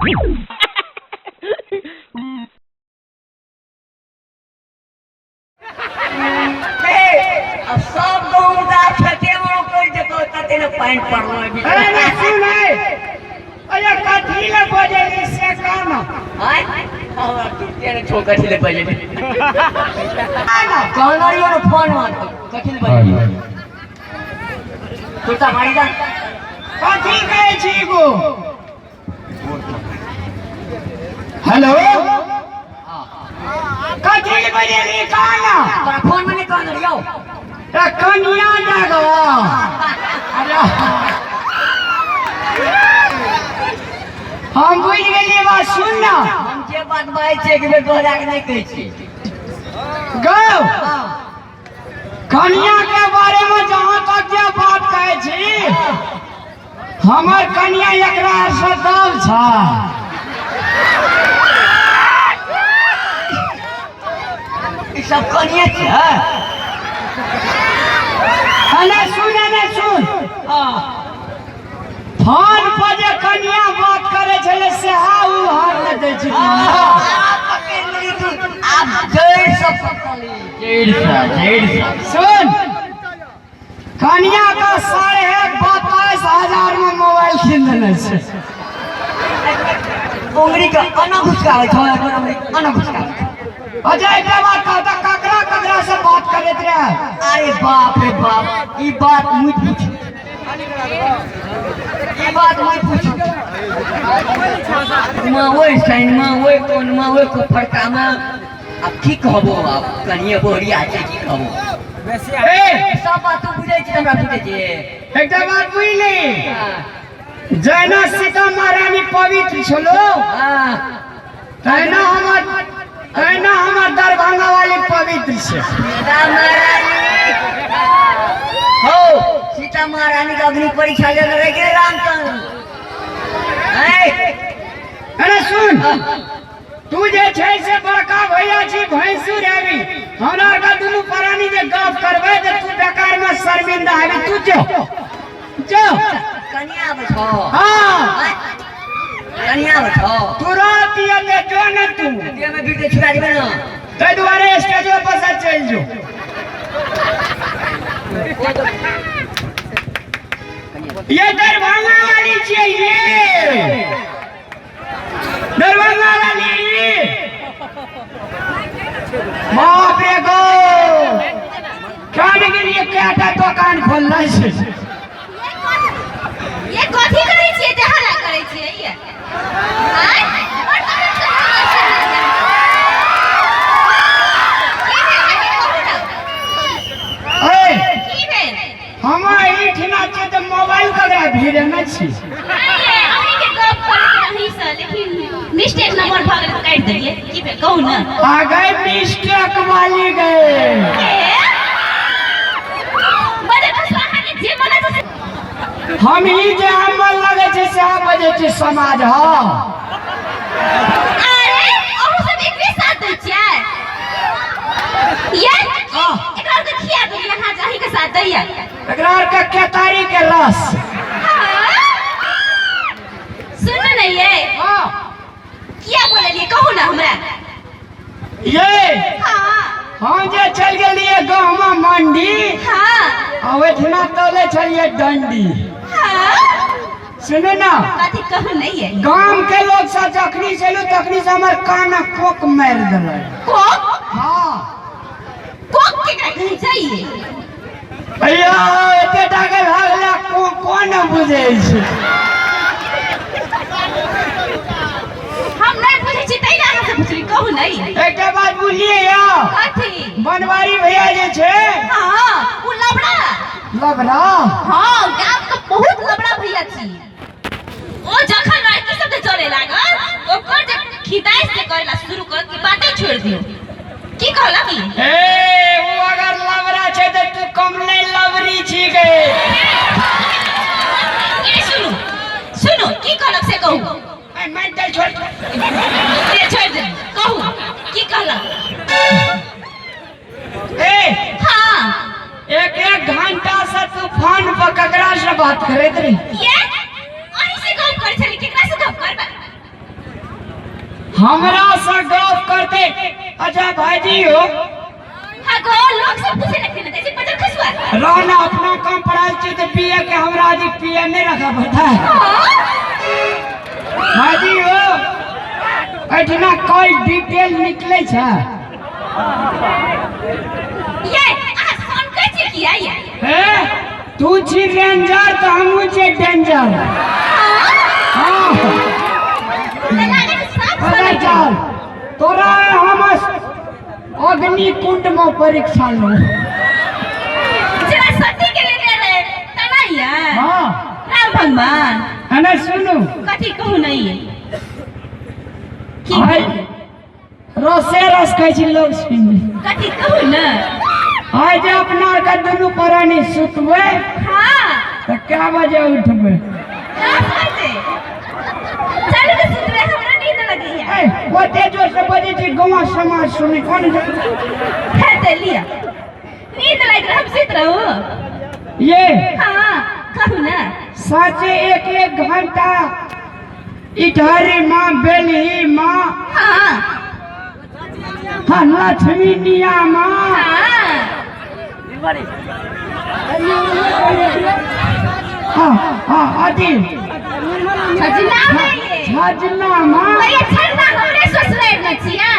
अब सब गाँव दा खेते में कर जेतो तते ने पानि पड़लो अरे ना सुन है अरे कथी ले बजेली से कह ना। आय हमरा टूटे ने छो कथी ले बजेली कहना रहियो ने फोन में कथी ले बजेली कुर्ता मारी जा। कथी कहै छी गो? हेलो, कथी ले बजेली कह ना। तोरा फोन में नहीं कहना रहियो। ए कनिया जागो। अरे हम बुझि गेलियै बात, सुन ना। हम जे बात बाजै छियै एक बेर दोहरा के नहीं कहै छियै। गौ कनिया के बारे में जहाँ तक जे बात कहै छी, हमर कनिया एकरा से दब छ। ई सब कनिया छै? अने सुन, अने सुन। फोन पर जे कनिया बात करे छलै से उ हार नहि दै छै। पकड़ि लेली तू आब जड़ि से पकड़ली, जड़ि से, जड़ि से। सुन, कनिया का 22,500 में मोबाइल कीन देने छै। उंगली के अना घुसकाबै छौ, अना घुसकाबै छौ। अच्छा एकटा बात कहता, ककरा ककरा से बात करैत रहे? अरे बाप रे बाप, ई बात मुझ पूछ, ई बात मुझ पूछ। माँ ओहि साइन माँ ओहि कोन माँ ओहि को फड़का माँ आब की कहबो, आब कनिए बोहरिया छै, की कहबो। ए सब बात तू बुझै छी, हमरा बुझै छी। एकटा बात बुझली, जहिना सीता महारानी पवित्र छलो तहिना हमर दरभंगा वाली पवित्र छै। सीता महारानी हो, सीता महारानी के अग्नि परीक्षा लेने रह गेल रामचंद्र। अरे सुन, तू जे छै से बड़का भैया छी, भैंसुर हैबी, हमरा आर के दुनू प्राणी जे गप करबै तऽ तू बेकार में शर्मिंदा हैबी। तू जो जो। कनिया आबै छौ? हाँ। कनिया आबै छौ? तुरंत ये जो ने तू देह में बीते छुड़ा देबै ना, ताहि दुआरे स्टेजो पर से चलि जो। ये दरभंगा वाली छियै, ये दरभंगा वाली। बाप रे गो, कान के लिए कएटा दोकान खोलने छै। ये कथी करै छियै? ते हल्ला करै छियै ये? आँय? बड़ तहन से हल्ला छै। की भेल अहाँके, कहू ने। ए की भेल? हम एहिठिना छियै तऽ मोबाइल ककरा भीड़ेने छी? नहि ये, अहींके गप करैत रही से, लेकिन मिस्टेक नंबर भऽ गेल तऽ काटि देलियै। की भेल कहू ने। आ गए मिस्टेक वाली गए। ए? बड़े बस अहाँके जे मन छै से। हम ही जे हमर लगे छै सएह बजै छै समाज। हँ। अरे अहूँ सब एकरे साथ दै छियै? ये एकरा आरके खिया देलियै अहाँ जे अहींके साथ दैया? एकरा आरके केतारी के रस। सुन ने ये। हाँ। किया बोललियै कहू ने हमरा। ये हाँ। हम जे चल गेलियै गाँवमे मंडी आ ओहिठिना तोले छलियै डंडी। हाँ। सुनू ना। कथी कहू नहीं ये। गाम के लोग सब जखनी चलू तखनी से हमर कान कोक मारि देलक। कोक? हाँ। कोक केकरा कहै छै ये? भैया एते टाके भए गेलै, कोन बुझै छै? हम नहीं बुझै छी तै ने अहाँ से पुछली, कहू नहीं। एकटा बात बुझलियै या? कथी? बनवारी भैया जे छै। हाँ, उ लबड़ा। लबड़ा? हाँ, गाम के बहुत लबड़ा भैया छी। ओ जखन लड़की सब के चले लागल, ओकर जे खिदाई से करेला शुरू कर के बाते छोड़ दियो। की कहला की? ए उ अगर लबड़ा छै तऽ तू कम नहीं लबरी छी गे। ए सुनू सुनू, की कहलक से कहू। ए मेंटल छोड़। से छोड़ दे, कहू की कहलक? ए हाँ। एक एक घंटा से तू फोन पर ककरा से बात करैत रही? ये अहीं से गप करै छली, केकरा से गप करबै? हमरा से गप करते। अच्छा भाईजी हो हाँ गो लोग सब पूछे लगते ना जैसे पजर खसुआ। रहना अपना काम पढ़ाई छी तो पिए के हमरा जी पिए नहीं रखा पड़ता है। भाईजी हो एठना कोई डिटेल निकले छे। ये अहाँ सन कहै छी किया ये? हे तू छी रेंजर तो हमहू छी डेंजर। हाँ पता चल तोरा हम अग्नि कुंड में परीक्षा लो। जरा सती के लेने रहे तना ये। हाँ राम भगवान अने सुनू कथी कहू नहीं की आइ रसे रस कहै छी लोग सुन। कथी कहू ना? आइ जे अपना के दुनू प्राणी सुतबै हाँ तऽ कै बजे उठबै? 10 बजे। चलू तऽ सुतबै, हमरा नींद लगैया। ए ओते जोर से बजै छी गाँव समाज सुनै कोन हे तऽ लिअ, नींद लागि रहल, हम सुति रहू। ये हाँ कहू ना। साँचे एक एक घंटा इटहरी माँ बेलही माँ हाँ हाँ लक्ष्मी निया माँ हाँ हाँ हाँ अथी छजना है ये। छजना माँ। भैया छजना हमरे ससुरारि में छियै।